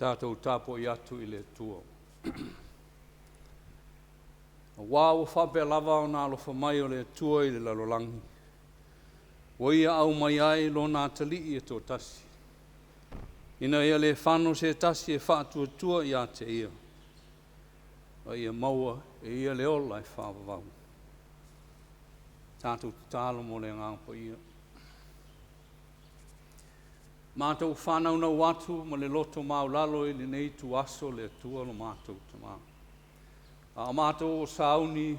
Tatou tapuai atu i le Atua. Auā ua faapea lava ona alofa mai o le Atua i le lalolagi, ua Ia aumai ai lona Atalii e toatasi, ina ia le fano se tasi e faatuatua ia te Ia, a ia maua e ia le ola e faavavau. Tatou tatalo mo le Agaga Paia. Matou faanaunau atu ma le loto maualalo i lenei ituaso le Atua lo matou Tama, a o matou o sauni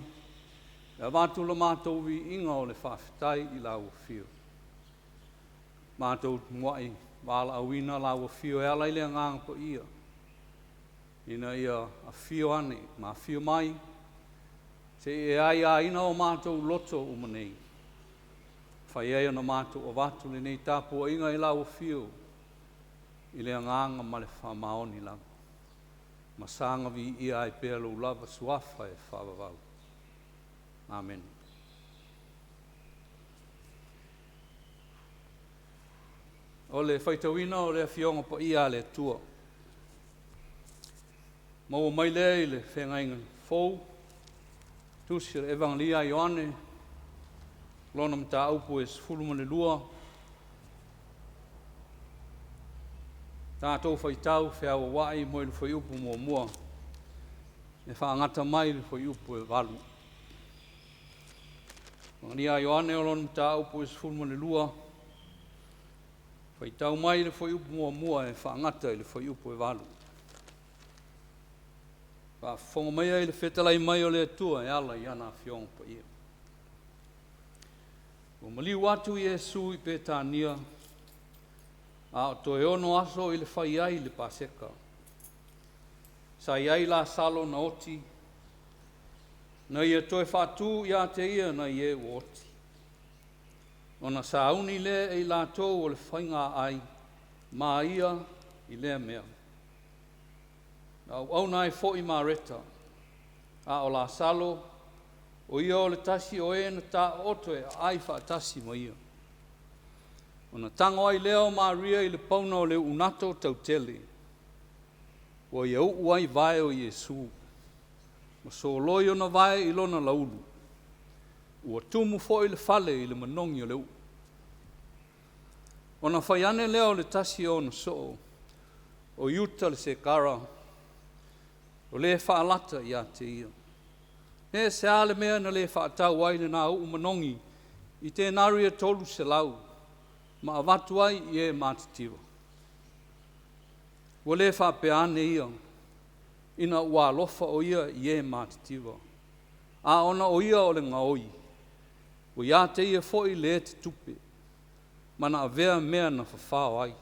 e avatu le matou viiga o le faafetai i lau Afio. Matou muai valaauina lau Afio e ala i le Agaga Paia, ina ia afio ane ma afio mai se i e aiaina o matou loto uma nei, e mafai ai ona matou avatu lenei tapuaiga i lau Afio i le agaga ma le faamaoni lava, ma saga viia ai pea lou lava Suafa e faavavau. Amene. O le faitauina o le Afioga Paia a le Atua, maua mai lea i le Feagaiga Fou, Tusi o le Evagelia a Ioane, lona mataupu e 12, tatou faitau feauauai mai le fuaiupu 1 e faagata mai i le fuaiupu e 8. Evagelia a Ioane o lona mataupu e 12, faitau mai le fuaiupu 1 e faagata i le fuaiupu e 8. Faafofoga maia i le fetalai mai o le Atua e ala i ana Afioga Paia. Ua maliu atu Iesu i Petania, a o toe ono aso i le fai ai le Paseka. Sa i ai Lasalo na oti, na ia toe faatu ia te ia nai e ua oti. Ona sauni lea e i latou o le faiga ai ma ia i lea mea. Na auauna ai foi Mareta, a o Lasalo, o ia o le tasi o e na taooto e aai faatasi ma ia. Ona tago ai lea o Maria i le pauna o le u'unato tautele, ua ia u'u ai vae o Iesu, ma soloi ona vae i lona lauulu. Ua tumu foi le fale i le manogi o le u'u. Ona fai ane lea o le tasi o ona soo, o Iuta le Sekara, o le faalata ia te ia, “Pe sea le mea na le faatau ai lena u'u manogi i tenari e 300 ma avatu ai i e matitiva?” Ua le faapea ane ia, ina ua alofa o ia i e matitiva, a ona o ia o le gaoi, ua ia te ia foi le eti tupe, ma na avea mea na fafao ai.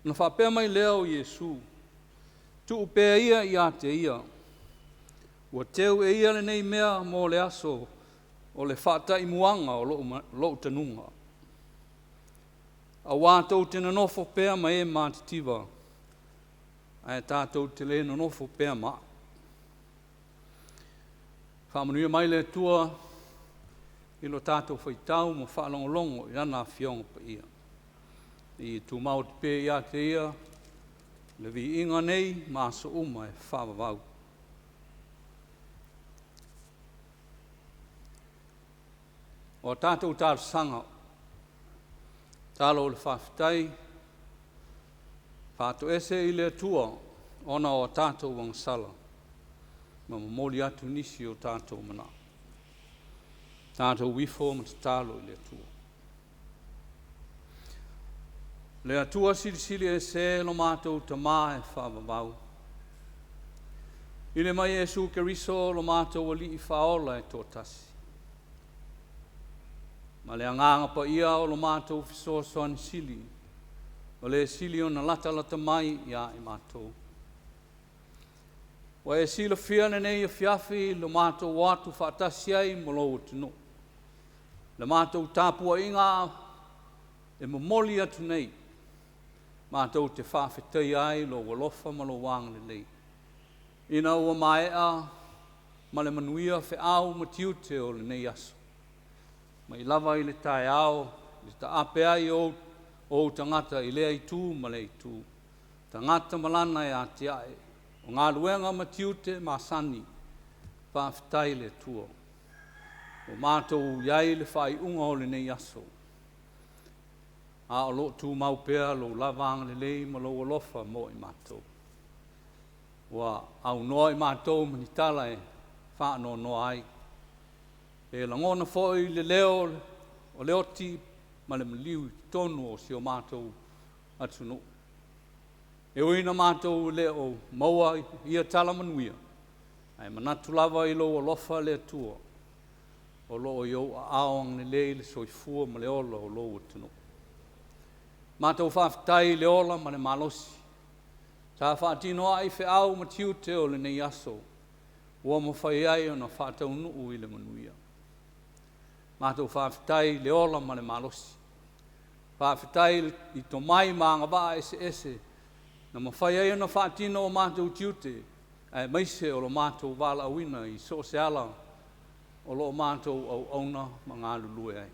Ona faapea mai lea o Iesu, “Tuu pea ia ia te ia, ua teu e ia lenei mea mo le aso o le faataimuaga o lou tanuga. Auā tou te nonofo pea ma e matitiva, ae tatou te le nonofo pea ma a'u.” Faamanuia mai le Atua i lo tatou faitau ma faalogologo i Lana Afioga Paia. Ia tumau pea ia te Ia le viiga nei ma aso uma e faavavau. O a tatou talosaga, tatalo o le faafetai, faatoese i le Atua ona o a tatou agasala ma momoli atu nisi o tatou manao. Tatou ifo ma tatalo i le Atua. Le Atua Silisili Ese lo matou Tamā e faavavau, i le mai Iesu Keriso lo matou Alii Faaola e toatasi, ma le Agaga Paia o lo matou Fesoasoani Sili, o le sili ona latalata mai ia i matou. Ua e silafia lenei afiafi i lo matou o atu faatasi ai ma lou atunuu, le matou tapuaiga e momoli atu nei, matou te faafetaia ai lou alofa ma lou agalelei, ina ua maea ma le manuia feau ma tiute o lenei aso, mai lava i le taeao na taape ai ou tagata i lea itu ma lea itu. tagata ma lana e atiae, o galuega ma tiute masani, faafetai i le Atua. Ua matou i ai i le faaiuga o lenei aso, a o loo tumau pea lou lava agalelei ma lou alofa mo i matou. Ua aunoa i matou ma ni tala e faanoanoa ai, pe lagona foi le leo o le oti ma le maliu i totonu o si o matou atunuu. E ui ina matou le o maua ia tala manuia, ae manatu lava i lou alofa le Atua, o lo o i ou aao agalelei le soifua ma le ola o lou atunuu. Matou faafetai i le ola ma le malosi sa faatino ai feau ma tiute o lenei aso ua mafai ai ona faataunuu i le manuia. Matou faafetai i le ola ma le malosi, faafetai i tomai ma agavaa eseese na mafai ai ona faatino o matou tiute aemaise o lo matou valaauina i so o se ala o lo o matou auauna ma galulue ai.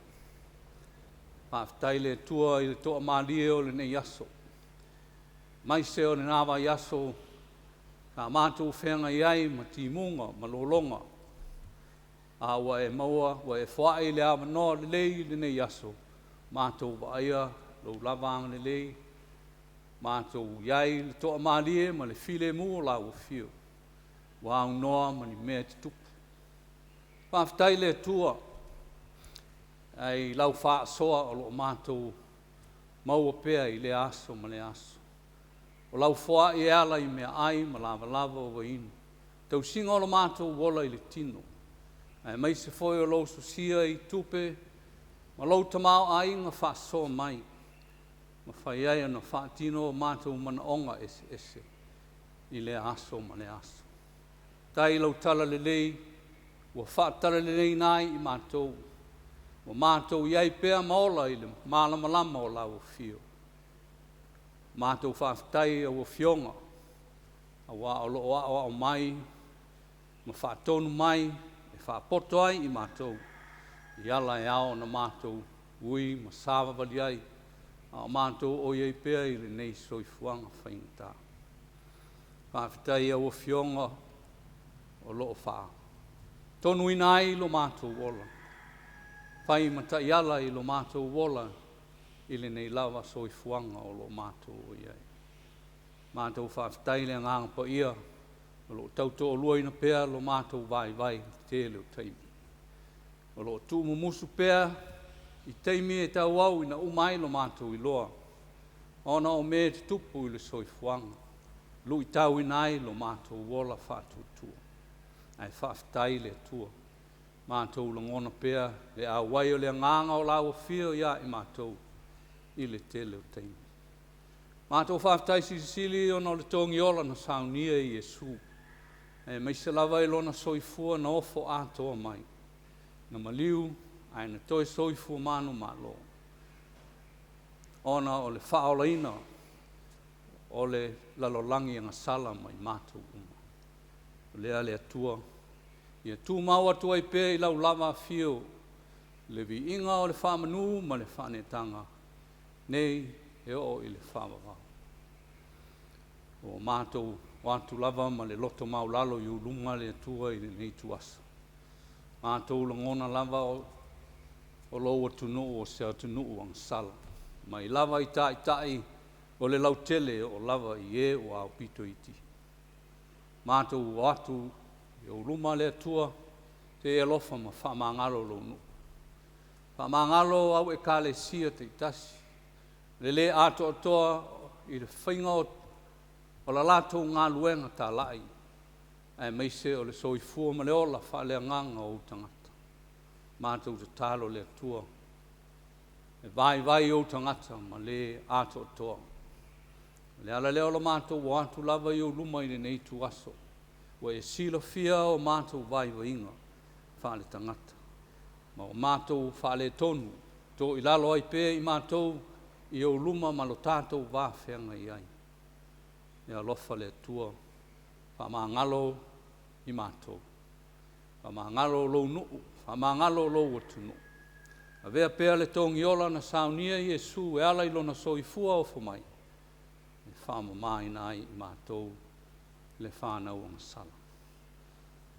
Faafetai i le Atua i le toamalie o lenei aso, aemaise o lena vaiaso sa matou feagai ai ma timuga ma lologa, a ua e maua ua e foai le avanoa lelei i lenei aso matou vaaia lou lava agalelei, matou i ai i le toamalie ma le filemu o lau Afio ua aunoa ma ni mea tutupu. Faafetai i le Atua i lau faasoa o lo o matou maua pea i lea aso ma lea aso. O lau foai e ala i meaai ma lavalava o wainu, tausiga o lo matou ola i le tino, aemaise foi o lou sosia i tupe ma lou tamaoaiga faasoa mai, mafai ai ona faatino o matou manaoga eseese i lea aso ma lea aso. Faafetai i lau talalelei ua faatalaleleiina ai i matou, ua matou i ai pea ma ola i le malamalama o lau Afio. Matou faafetai i lau Afioga aua o lo o aoao mai ma faatonu mai e faapoto ai i matou i ala e ao ona matou ui ma savavali ai a o matou o i ai pea i lenei soifuaga faigata. Faafetai i lau Afioga o lo o faatonuina ai lo matou ola, fai ma taiala i lo matou ola i lenei lava soifuaga o lo o matou i ai. Matou faafetai i le Agaga Paia o lo o tautoaluaina pea lo matou vaivai i le tele o taimi. O lo o tuumumusu pea i taimi e tauau ina uma ai lo matou iloa ona o mea e tutupu i le soifuaga, luitauina ai lo matou ola faatuatua. Ae faafetai i le Atua, matou lagona pea le auai o le Agaga o lau Afio ia i matou i le tele o taimi. Matou faafetai silisili ona o le togiola na saunia e Iesu, aemaise lava i lona soifua na ofo atoa mai, na maliu ae na toe soifua manumalo, ona o le faaolaina o le lalolagi agasala ma i matou uma. O lea le Atua, ia tumau atu ai pea i lau lava Afio le viiga o le faamanu ma le faaneetaga, nei e oo i le faavavau. Ua matou o atu lava ma le loto maualalo i ou luma le Atua i lenei ituaso, matou lagona lava o lou atunuu o se atunuu agasala, mai lava i taitai o le lautele e oo lava i e ua aupito iti. Matou o atu i ou luma le Atua, se e alofa ma faamagalo lou nuu, faamagalo au Ekalesia taitasi, le le atoatoa i le faiga o le latou galuega talai aemaise o le soifua ma le ola faaleagaga o ou tagata. Matou tatalo le Atua e vaivai ou tagata ma le atoatoa. O le ala lea o le matou o atu lava i ou luma i lenei ituaso, ua e silafia o matou vaivaiga faaletagata ma o matou faaletonu, toilalo ai pea i matou i ou luma ma lo tatou va feagai ai. E alofa le Atua, faamagalo i matou, faamagalo lou nuu, faamagalo lou atunuu. Avea pea le togiola na saunia e Iesu e ala i lona soifua ofo mai. faamamaina ai i matou le fanau agasala.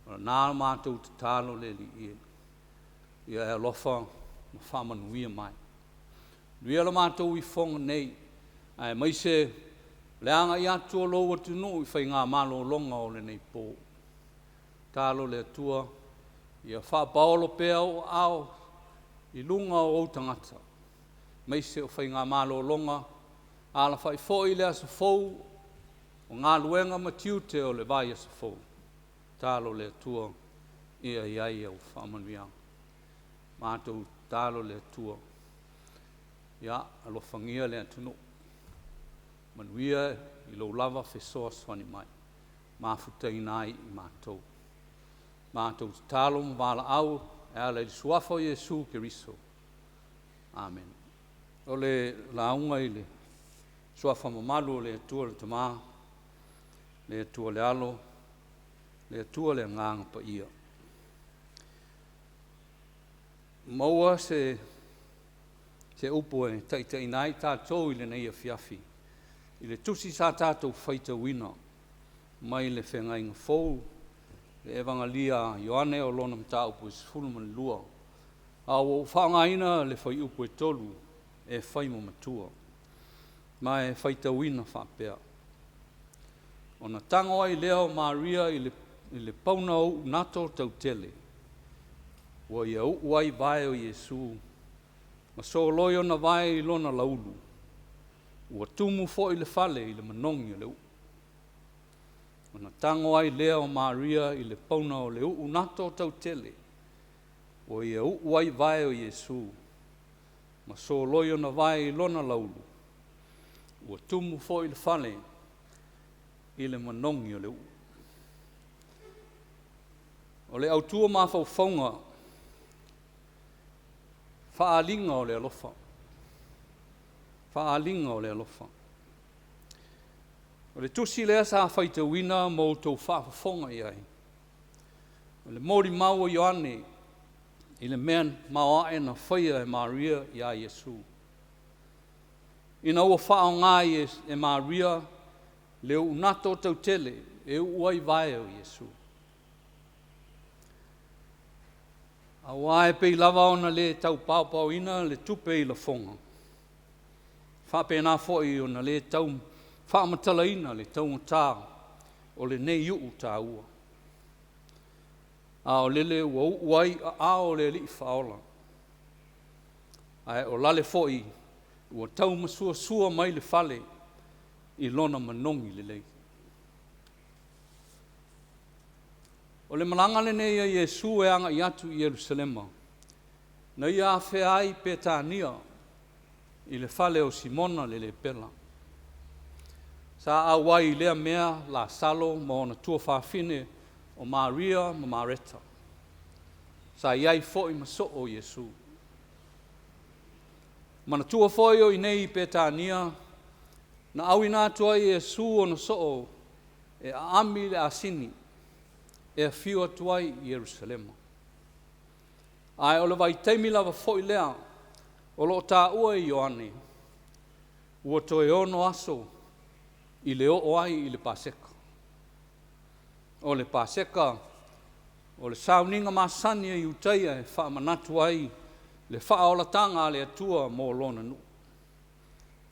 O lena matou tatalo le Alii e, ia e alofa ma faamanuia mai. Manuia le matou ifoga nei, aemaise le agai atu o lou atunuu i faigamalologa o lenei po. Tatalo le Atua ia faapaolo pea ou aao i luga o ou tagata, aemaise o faigamalologa, alafai foi le aso fou o galuega ma tiute o le vaiaso fou. Tatalo le Atua ia i ai au faamanuiaga. Matou tatalo le Atua, ia alofagia le atunuu, manuia i lou lava fesoasoani mai, mafutaina ai i matou. Matou tatalo ma valaau e ala i le suafa o Iesu Keriso. Amene. O le lauga i le suafa mamalu o le Atua le Tama, le Atua le Alo, le Atua le Agaga Paia. Maua se upu e taitaiina ai tatou i lenei afiafi i le tusi sa tatou faitauina mai le Feagaiga Fou, le Evagelia a Ioane o lona mataupu e 12, a ua ou faaaogaina le fuaiupu e 3 e fai ma matua, ma e faitauina faapea: Ona tago ai lea o Maria i le pauna o u'u nato tautele ua ia u'u ai vae o Iesu ma soloi ona vae i lona lauulu, ua tumu foi le fale i le manogi o le u'u. Ona tago ai lea o Maria i le pauna o le u'u nato tautele ua ia u'u ai vae o Iesu ma soloi ona vae i lona lauulu, ua tumu foi le fale i le manogi o le u'u. O le autu o mafaufauga, faaaliga o le alofa, faaaliga o le alofa. O le tusi lea sa faitauina ma outou faafofoga i ai, o le molimau a Ioane i le mea maoae na faia e Maria ia Iesu, ina ua faaaoga e Maria le u'u nato tautele e u'u ai vae o Iesu. Auā e pei lava ona le tau paopaoina le tupe i lafoga, faapena foi ona le tau faamatalaina le taugata o lenei u'u taua. A o lele ua u'u ai aao o le Alii Faaola, ae o lale foi ua taumasuasua mai le fale i lona manogi lelei. O le malaga lenei a Iesu e agai atu i Ierusalema, na ia afea ai Petania i le fale o Simona le lepera. Sa auai i lea mea Lasalo ma ona tuafafine o Maria ma Mareta. Sa i ai foi ma soo o Iesu. Manatua foi o i inei i Petania na auina atu ai e Iesu ona soo e aami le asini e afio atu ai i Ierusalema. Ae o le vaitaimi lava foi lea o loo taua e Ioane, ua toe 6 aso i le oo ai i le Paseka. O le Paseka o le sauniga masani a Iutaia e faamanatu ai le faaolataga a le Atua mo lona nuu,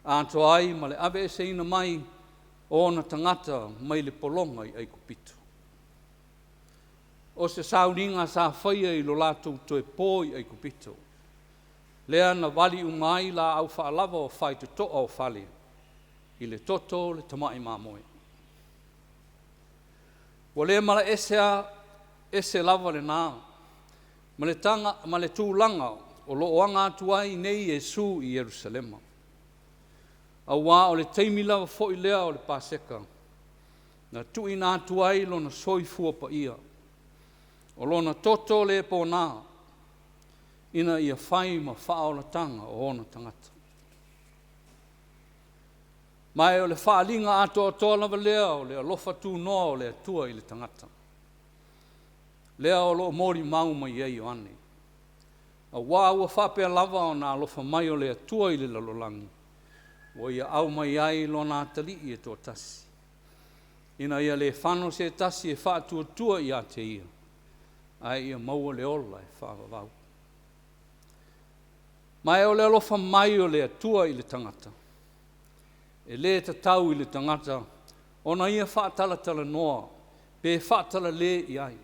atoa ai ma le aveeseina mai o ona tagata mai le pologa i Aikupito. O se sauniga sa faia i lo latou toe po i Aikupito, lea na vali uma ai laau faalava o faitotoa o fale i le toto o le tamai mamoe. Ua le malaese ese lava lena ma le tulaga o loo aga atu ai nei Iesu i Ierusalema, auā o le taimi lava foi lea o le Paseka na tuuina atu ai lona soifua paia, o lona toto le pona ina ia fai ma faaolataga o ona tagata. Ma e o le faaaliga atoatoa lava lea o le alofa tunoa o le Atua i le tagata, lea o loo molimau mai ai Ioane, auā ua faapea lava ona alofa mai o le Atua i le lalolagi. Ua ia aumai ai lona atalii e toatasi, ina ia le fano se tasi e faatuatua ia te ia, ae ia maua le ola e faavavau. Ma e o le alofa mai o le Atua i le tagata, e lē tatau i le tagata ona ia faatalatalanoa pe faatalale i ai,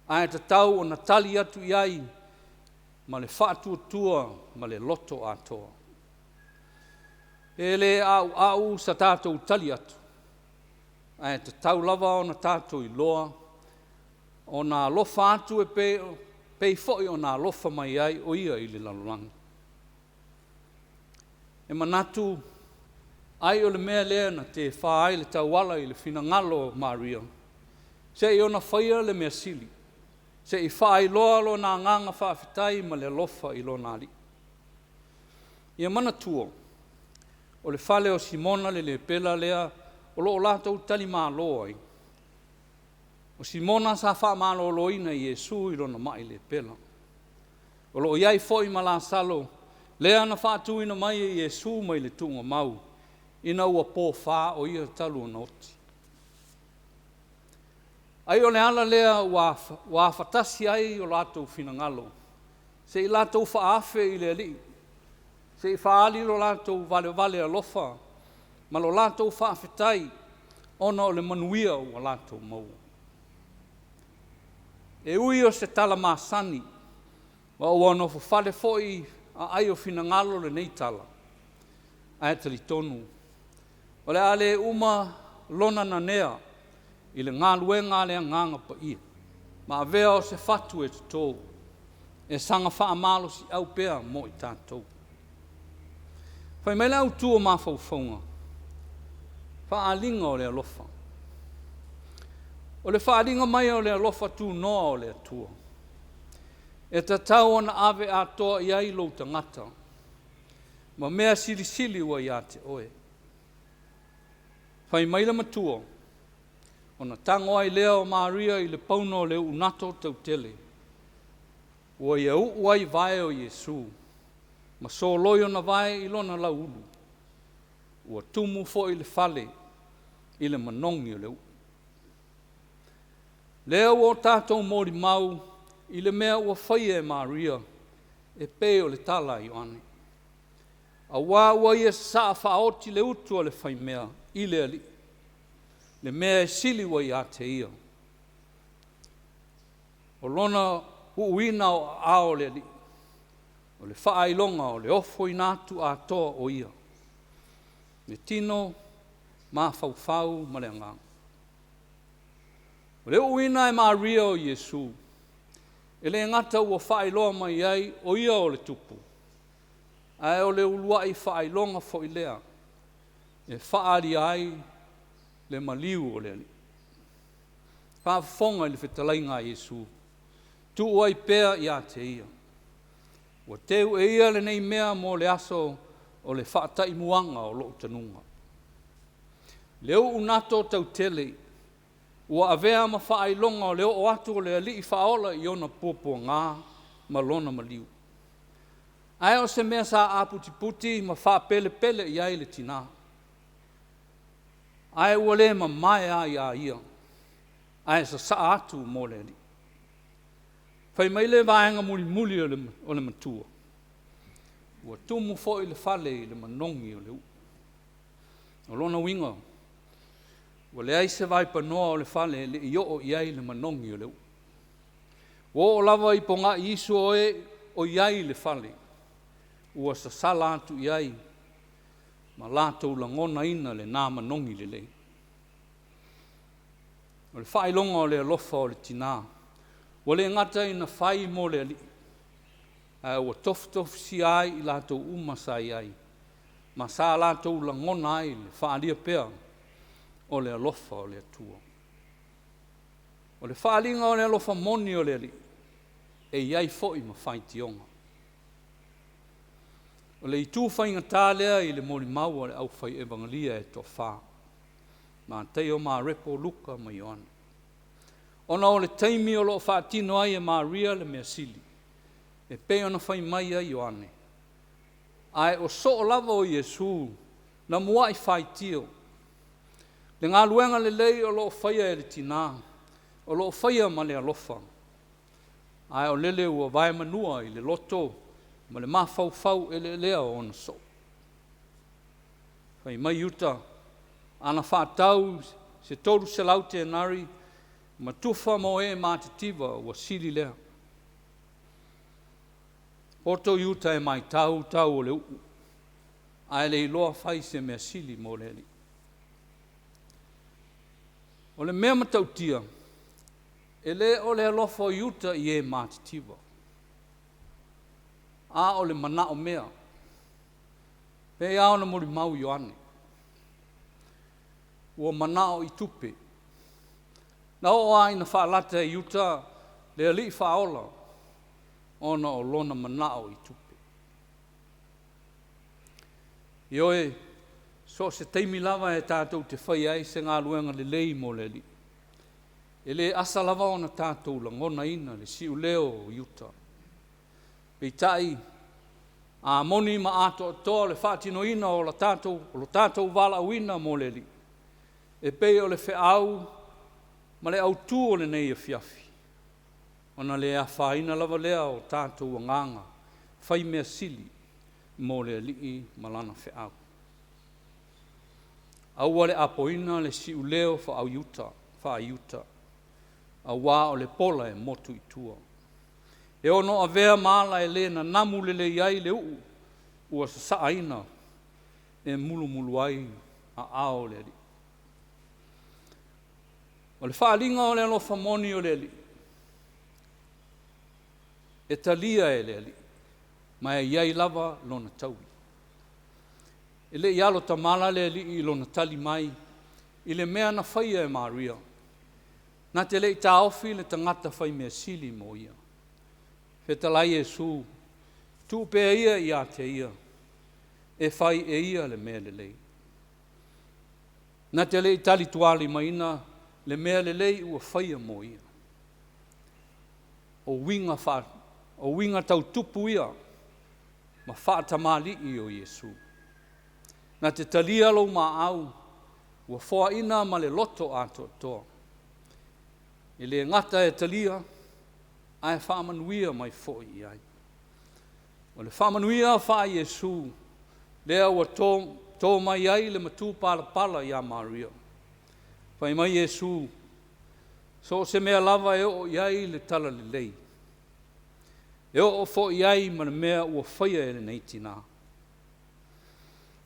ae tatau ona tali atu i ai ma le faatuatua ma le loto atoa. E le auau sa tatou tali atu, ae tatau lava ona tatou iloa ona alofa atu e pei foi ona alofa mai ai o ia i le lalolagi. E manatu ai o le mea lea na tefa ai le tauala i le finagalo o Maria, se i ona faia le mea sili, se i faailoa lona agaga faafetai ma le alofa i lona Alii. Ia manatua, o le fale o Simona le lepela lea o lo o latou talimalo ai, o Simona sa faamaloloina e Iesu i lona mai lepela. O lo o i ai foi ma Lasalo, lea na faatuina mai e Iesu mai le tuugamau ina ua pofa o ia talu ona oti. Ai o le ala lea ua afatasi ai o latou finagalo, se i latou faaafe i le Alii, se i faaali lo latou valevale alofa ma lo latou faafetai ona o le manuia ua latou maua. E ui o se tala masani, ma ua nofofale foi aai o finagalo lenei tala, ae talitonu o le a le uma lona nanea i le galuega a le Agaga Paia ma avea o se fatu e toto e saga faamalosiau pea mo i tatou. Fai mai le autu o mafaufauga, faaaliga o le alofa. O le faaaliga mai o le alofa tunoa o le Atua, e tatau ona ave atoa i ai lou tagata ma mea silisili ua ia te oe. Fai mai le matua, ona tago ai lea o Maria i le pauna o le u'unato tautele, ua ia u'u ai vae o Iesu ma soloi ona vae i lona lauulu, ua tumu foi le fale i le manogi o le u'u. Lea ua o tatou molimau i le mea ua faia e Maria e pei o le tala a Ioane, auā ua ia sasaa faaoti le utu a le faimea i le Alii, le mea e sili ua ia te ia. O lona uuina o aao o le Alii, o le faailoga o le ofoina atu atoa o ia, le tino, mafaufau ma le agaga. O le uuina e Maria o Iesu, e le gata ua faailoa mai ai o ia o le Tupu, ae o le uluai faailoga foi lea e faaalia ai le maliu o le Alii. Faafofoga i le fetalaiga a Iesu, tuu ai pea ia te ia, ua teu e ia lenei mea mo le aso o le faataimuaga o lou tanuga. Le u'unato tautele ua avea ma faailoga o le oo atu o le Alii Faaola i ona puapuaga ma lona maliu. Ae o se mea sa aputiputi ma faapelepele i ai le tinā, ae ua le mamae lava ia ia, ae sasaa atu mo le Alii. Fai mai le vaega mulimuli o le matua, ua tumu foi le fale i le manogi o le u'u. O lona uiga, ua leai se vaipanoa o le fale e le i oo i ai le manogi o le u'u. Ua oo lava i pogai isu o e o i ai i le fale, ua sasala atu i ai ma latou lagonaina lena manogi lelei. O le faailoga o le alofa o le tinā, ua le gata ina fai mo le Alii, ae ua tofutofusia ai i latou uma sa i ai, ma sa latou lagona ai le faaalia pea o le alofa o le Atua. O le faaaliga o le alofa moni o le Alii, e i ai foi ma faitioga. O le itu faigata lea i le molimau a le aufai evagalia e toafa, Mataio, Mareko, Luka ma Ioane, ona o le taimi o lo o faatino ai e Maria le mea sili, e pei ona fai mai ai Ioane. Ae o soo lava o Iesu na mua'i faitio. Le galuega lelei o loo faia e le tinā, o loo faia ma le alofa, ae o lele ua vaemanua i le loto ma le mafaufau eleelea o ona soo. Fai mai Iuta, ana faatau se 300 tenari ma tufa mo e matitiva ua sili lea. Poto Iuta e maitau tau o le u'u, ae le iloa fai se mea sili mo le Alii. O le mea matautia, e le o le alofa o Iuta i e matitiva, a o le manaomea. Pei lava ona molimau Ioane, ua manao i tupe. Na oo lava ina faalata e Iuta le Alii Faaola ona o lona manao i tupe. Ioe, so o se taimi lava e tatou te faia ai se galuega lelei mo le Alii, e le asa lava ona tatou lagonaina le siuleo o Iuta. Peitai, a moni ma atoatoa le faatinoina o lo tatou valaauina mo le Alii, e pei o le feau ma le autu o lenei afiafi, ona le afaina lava lea o tatou agaga fai mea sili mo le Alii ma lana feau. Aua le apoina le siuleo faa-Iuta, auā o le pola e motu i tua. E ono avea ma ala e le nanamu lelei ai le u'u ua sasa'aina e mulumulu ai aao o le Alii. O le faaaliga o le alofa moni o le Alii, e talia e le Alii, ma e i ai lava lona taui. E le i alo tamala le Alii i lona tali mai i le mea na faia e Maria, na te le i taofi le tagata fai mea sili mo ia. Fetalai Iesu, tuu pea ia ia te ia, e fai e ia le mea lelei. Na te le i talitualimaina le mea lelei ua faia mo ia. O uiga tau tupu ia ma faatamalii o Iesu. Na te talia lou maau ua foaina ma le loto atoatoa. E le gata e talia, ae faamanuia mai foi i ai. O le faamanuia faa-Iesu lea ua to mai ai le matupalapala ia Maria. Fai mai Iesu, so o se mea lava e oo i ai le talalelei, e oo foi i ai ma le mea ua faia e lenei tinā.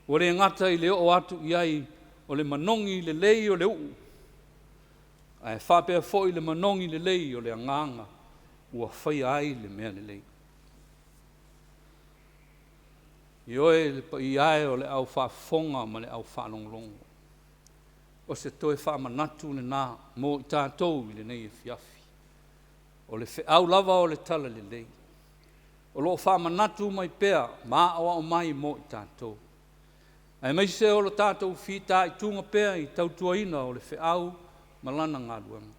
Ua le gata i le oo atu i ai o le manogi lelei o le u'u, ae faapea foi le manogi lelei o le agaga ua faia ai le mea lelei. Ioe le paia e o le au faafofoga ma le au faalogologo, o se toe faamanatu lena mo i tatou i lenei afiafi. O le feau lava o le talalelei o lo o faamanatu mai pea ma aoao mai mo i tatou, aemaise o le tatou fitaituga pea i tautuaina o le feau ma lana galuega.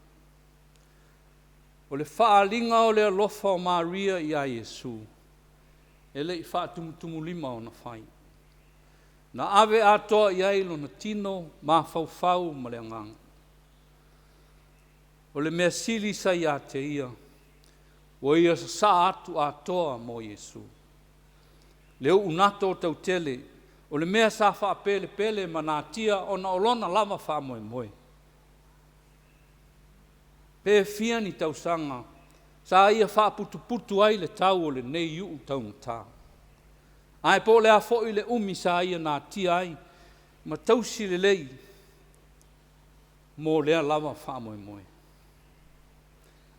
O le faaaliga o le alofa o Maria ia Iesu, e le i faatumutumulima ona fai. Na ave atoa i ai lona tino, mafaufau ma le agaga. O le mea sili sa ia te ia, ua ia sasaa atu atoa mo Iesu. Le u'unato tautele, o le mea sa faapelepele ma natia ona o lona lava faamoemoe. Pe fia ni tausaga sa ia faaputuputu ai le tau o lenei u'u taugata. Ae po o le a foi le umi sa ia natia ai ma tausi lelei mo lea lava faamoemoe.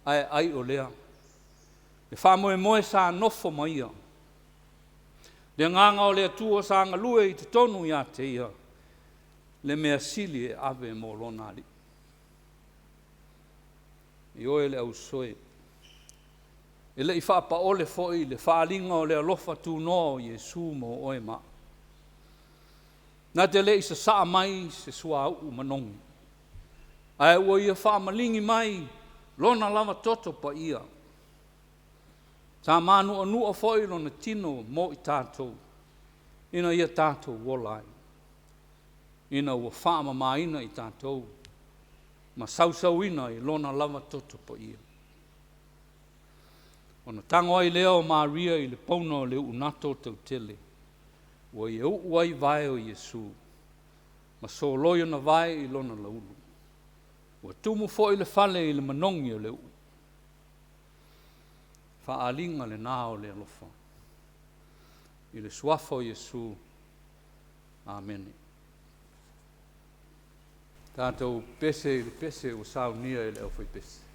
Ae ai o lea, le faamoemoe sa nofo ma ia, le agaga o le Atua sa galue i totonu ia te ia, le mea sili e ave mo lona Alii. Ioe le ausoe, e le i faapaole foi le faaaliga o le alofa tunoa o Iesu mo oe ma a'u. Na te le i sasaa mai se suauu manogi, ae ua ia faamaligi mai lona lava toto paia. Sa manu'anu'a foi lona tino mo i tatou. ina ia tatou ola ai, ina ua faamamaina i tatou ma sausauina i lona lava toto paia. Ona tago ai lea o Maria i le pauna o le u'unato tautele, ua ia u'u ai vae o Iesu, ma soloi ona vae i lona laulu. Ua tumu foi le fale i le manogi o le u'u. Faaaliga lena o le alofa. I le suafa o Iesu, Amene. Tatou pese i le pese ua saunia e le aufaipese.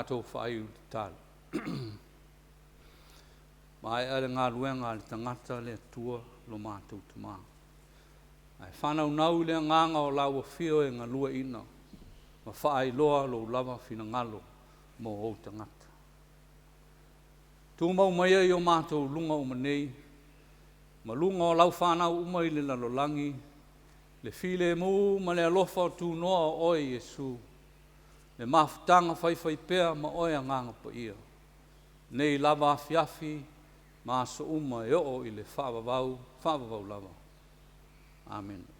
Tatou faaiu i le tatalo. Maea le galuega a le tagata le Atua lo matou Tamā. Ae faanaunau i le agaga o lau afio e galueaiina ma faailoa lou lava finagalo mo ou tagata. Tumau maia i o matou luga uma nei, ma luga o lau fanau uma i le lalolagi, le filemu ma le alofa o tunoa o oe Iesu, le mafutaga faifaipea ma oe Agaga Paia, nei lava afiafi ma aso uma e oo i le faavavau, faavavau lava. Amene.